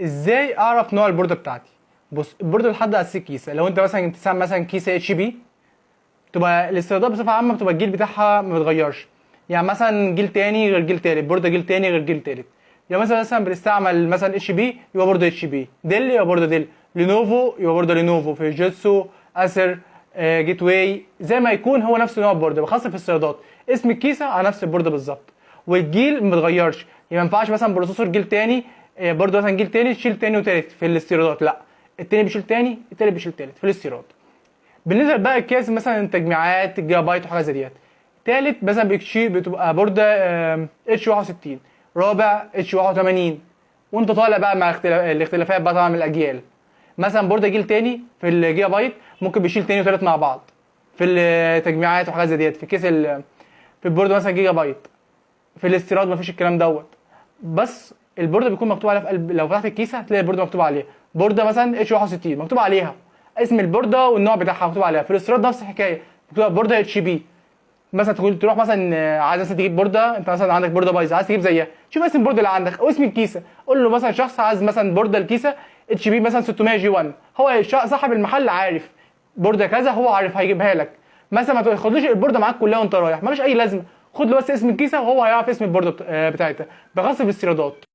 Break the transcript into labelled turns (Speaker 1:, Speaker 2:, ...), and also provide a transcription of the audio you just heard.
Speaker 1: ازاي اعرف نوع البورده بتاعتي؟ بص، البورده بتحدد على الكيسه. لو انت مثلا بتستعمل مثلا كيسه HP، تبقى الاستيرادات بصفة عامة بتبقى الجيل بتاعها ما بيتغيرش، يعني مثلا جيل تاني غير جيل تالت، بورده جيل تاني غير جيل تالت. يعني مثلا بتستعمل مثلا HP يبقى برضه HP، Dell يبقى برضه Dell، Lenovo يبقى برضه Lenovo، Fujitsu، Acer، Gateway، زي ما يكون هو نفس نوع البورده. بخاصة في الاستيرادات اسم الكيسة على نفس البورده بالظبط، والجيل ما بيتغيرش. يعني ما ينفعش مثلا processor جيل تاني، برضه مثلا جيل تاني تشيل تاني وتالت في الاستيرادات، لا، التاني بيشيل تاني، التالت بيشيل تالت في الاستيراد. بالنسبة بقى الكيس مثلا تجميعات الجيجا بايت وحاجات زي ديت، تالت مثلا بيشيل بتبقى بورده H 61، رابع H 81، وانت طالع بقى مع الاختلافات بقى طبعا من الاجيال. مثلا بورده جيل تاني في الجيجا بايت ممكن بيشيل تاني وتالت مع بعض في التجميعات وحاجات زي ديت، في كيس في البورده مثلا جيجا بايت. في الاستيراد مفيش الكلام دوت، بس البورده بيكون مكتوب عليها في قلب، لو فتحت الكيسة هتلاقي البورده مكتوب عليها بورده مثلا H 61، مكتوب عليها اسم البورده والنوع بتاعها مكتوب عليها. في الاستيراد نفس الحكايه، مكتوب بورده HP. مثلا تقول تروح مثلا عايز مثلا تجيب بورده، انت مثلا عندك بورده بايظة عايز تجيب زيها، شوف اسم البورده اللي عندك او اسم الكيسه، قول له مثلا شخص عايز مثلا بورده الكيسة HP مثلا 600 G 1، هو صاحب المحل عارف بورده كذا، هو عارف هيجيبها لك. مثلا ما تاخدلوش البورده معاك كلها وانت رايح، ملوش اي لازمه، خد له بس اسم الكيسة وهو هيعرف اسم البورده بتاعتها. بخاص بالاستيرادات.